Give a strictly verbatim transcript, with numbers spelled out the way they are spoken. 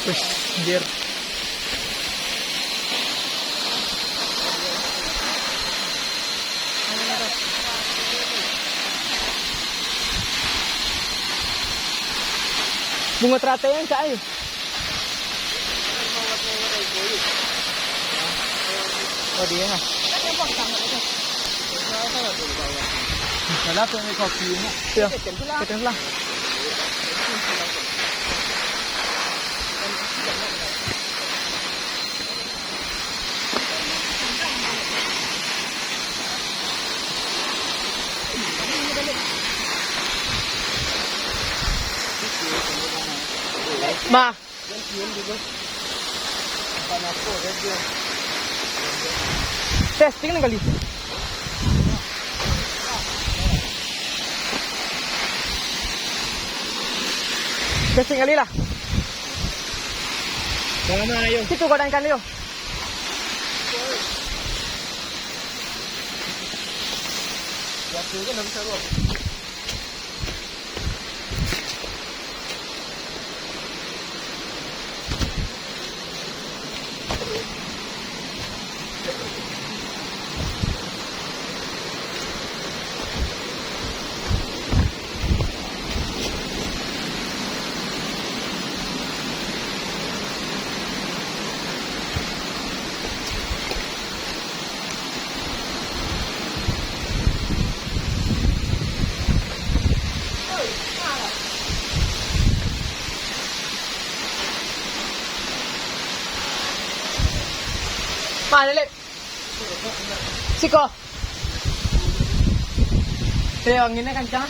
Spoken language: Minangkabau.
Wih, anjir. Bungo teratai yang cak ai. Oh, dia lah. Salah tu, ambil kopi ni. Ya, kacang sebelah. Bah. Testing ni kali. Testing kali lah. Situ kau dankan dia. Mana, Lip? Siko. Eh, anginnya kencang.